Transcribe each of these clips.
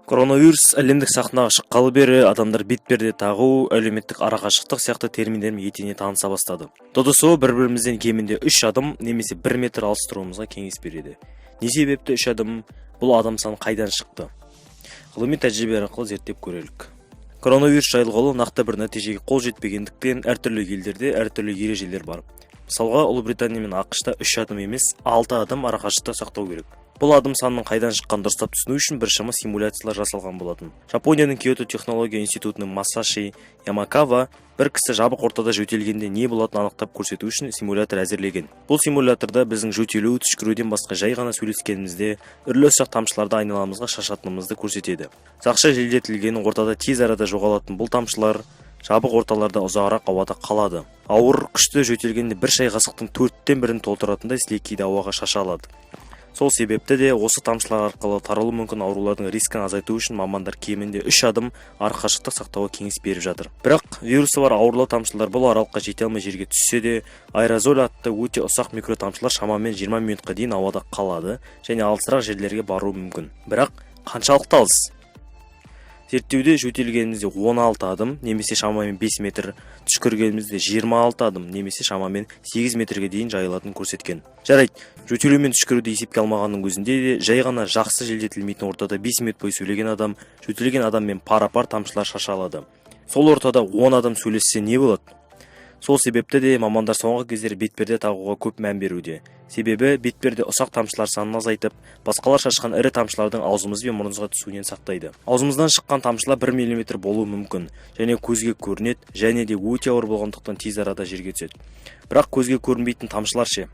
Коронавирус әлемдік сахнаға шыққалы бері адамдар бетперде тағу, әлеуметтік арақашықтық сияқты терминдермен етене таныса бастады. ДДСО бір-бірімізден кемінде 3 адым немесе 1 метр алыс тұруымызға кеңес береді. Не себепті 3 адым? Бұл адам саны қайдан шықты? Ғылыми тәжірибе арқылы зерттеп көрелік. Коронавирус жайылғалы нақты бір нәтижеге қол жетпегендіктен, әртүрлі елдерде әртүрлі ережелер бар. Мысалға, Ұлыбритания мен АҚШ-та 3 адым емес, 6 адым арақашықтық сақтау керек. Бұл адым санының қайдан шыққанын дұрыстап түсіну үшін біршама симуляциялар жасалған болатын. Жапонияның Киото технология институтының Масаши Ямакава бір кісі жабық ортада жөтелгенде не болатынын анықтап көрсету үшін симулятор әзірлеген. Бұл симуляторда біздің жөтелу, түшкіруден басқа жай ғана сөйлескенімізде үрлі ұсақ тамшыларды айналамызға шашатынымызды көрсетеді. Жақсы желдетілген ортада тез арада жоғалатын бұл тамшылар жабық орталарда ұзағырақ ауада қалады. Ауыр, күшті жөтелгенде бір шай қасықтың 1/4-ін толтыратындай сілекейді ауаға шаша алады. Сол себепті де осы тамшылар арқылы таралуы мүмкін аурулардың рискін азайту үшін мамандар кемінде 3 адым арақашықтық сақтауға кеңес беріп жатыр. Бірақ вирусы бар ауырлау тамшылар бұл аралыққа жете алмай жерге түссе де, аэрозоль атты өте ұсақ микротамшылар шамамен 20 минутқа дейін ауада қалады және алысырақ жерлерге баруы мүмкін. Бірақ қаншалықты алыс? Зерттеуде жөтелгенімізде 16 адым немесе шамамен 5 метр, түшкіргенімізде 26 адым немесе шамамен 8 метрге дейін жайылатынын көрсеткен. Жарайды, жөтелу мен түшкіруді есепке алмағанның өзінде де жай ғана жақсы желдетілмейтін ортада 5 минут бойы сөйлеген адам жөтелген адаммен пара-пар тамшылар шаша алады. Сол ортада 10 адам сөйлессе не болады? Сол себепті де мамандар соңғы кездері бетперде тағуға көп мән беруде. Себебі бетперде ұсақ тамшылар санын азайтып, басқалар шашқан ірі тамшылардың аузымыз бен мұрнымызға түсуінен сақтайды. Аузымыздан шыққан тамшылар 1 миллиметр болуы мүмкін және көзге көрінеді, және де өте ауыр болғандықтан тез арада жерге түседі. Бірақ көзге көрінбейтін тамшылар ше?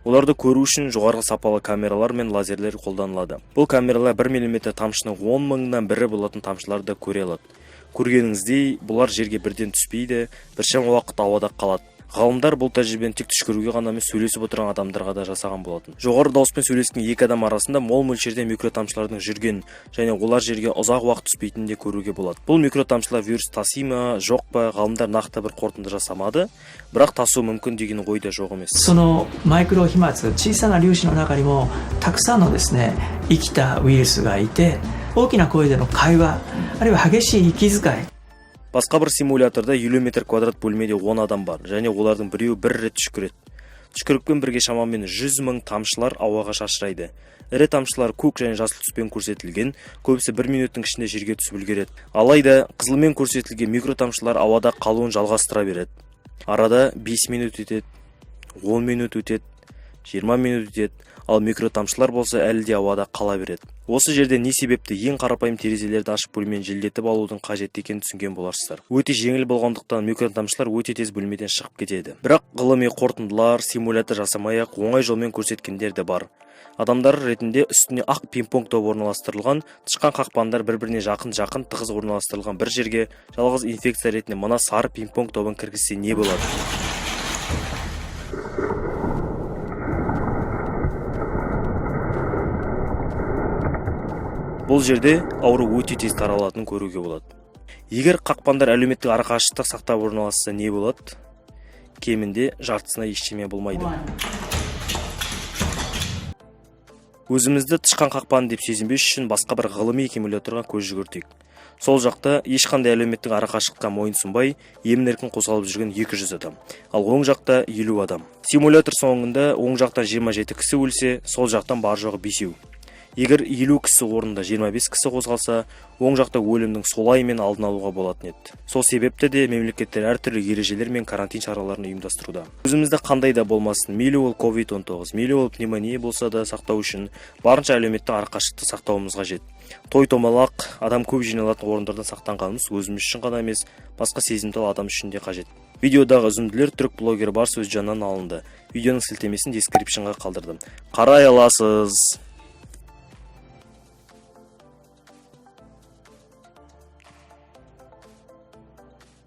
Оларды көру үшін жоғарғы сапалы камералар мен лазерлер қолданылады. Бұл камералар 1 миллиметр тамшының 10 мыңнан бірі болатын тамшыларды көре алады. Көргеніңіздей, бұлар жерге бірден түспейді, біршама уақыт ауада қалады. Ғалымдар бұл тәжірибені тек түшкіруге ғана емес, сөйлесіп отырған адамдарға да жасаған болатын. Жоғары дауыспен сөйлескен екі адам арасында мол мөлшерде микротамшылардың жүрген және олар жерге ұзақ уақыт түспейтінін де көруге болады. Бұл микротамшылар вирус таси ма, жоқ па, ғалымдар нақты бір қорытынды жасамады, бірақ тасуы мүмкін деген ой да жоқ емес. そのマイクロ飛沫、小さな粒子の中にもたくさんのですね、生きたウイルスがいて、大きな声での会話、あるいは激しい息遣い。 Басқа бір симуляторда 50 метр квадрат бөлмеде 10 адам бар және олардың біреуі бір рет түшкіреді. Түшкірікпен бірге шамамен 100 мың тамшылар ауаға шашырайды. Ірі тамшылар көк және жасыл түспен көрсетілген, көбісі бір минуттың ішінде жерге түсіп үлгереді. Алайда қызылмен көрсетілген микротамшылар ауада қалуын жалғастыра береді. Арада 5 минут өтеді, 10 минут өтеді, 20 минут өтеді, ал микротамшылар болса әлі де ауада қала береді. Осы жерде не себепті ең қарапайым терезелерді ашып бөлмені желдетіп алудың қажетті екенін түсінген боларсыздар. Өте жеңіл болғандықтан микротамшылар өте тез бөлмеден шығып кетеді. Бірақ ғылыми қорытындылар симулятор жасамай-ақ оңай жолмен көрсеткендер де бар. Адамдар ретінде үстіне ақ пинг-понг добы орналастырылған тышқан қақпандар бір-біріне жақын-жақын тығыз орналастырылған бір жерге жалғыз инфекция ретінде мына сары пинг-понг добын кіргізсе не болады? Бұл жерде ауру өте тез таралатынын көруге болады. Егер қақпандар әлеуметтік арақашықтық сақтап орналасса не болады? Кемінде жартысына ештеме болмайды. Өзімізді тышқан қақпаны деп сезінбес үшін басқа бір ғылыми симуляторға көз жүгіртейік. Сол жақта ешқандай әлеуметтік арақашықтыққа мойынсұнбай, емін-еркін қозғалып жүрген 200 адам, ал оң жақта 50 адам. Симулятор соңында оң жақтан 27 кісі өлсе, сол жақтан бар жоғы 5. Егер 50 кісі орнында 25 кісі қозғалса, оң жақта өлімнің солаймен алдын алуға болатын еді. Сол себепті де мемлекеттер әртүрлі ережелер мен карантин шараларын ұйымдастыруда. Өзімізді қандай да болмасын, мейлі ол COVID-19, мейлі ол пневмония болса да сақтау үшін барынша әлеуметтік арақашықтықты сақтауымыз қажет. Той томалақ, адам көп жиналатын орындардан сақтанғанымыз өзіміз үшін ғана емес, басқа сезімтал адам үшін де қажет. Видеодағы үзінділер түрік блогері Барс Өзжаннан алынды. Видеоның сілтемесін дескрипшнға қалдырдым. Қарай аласыз.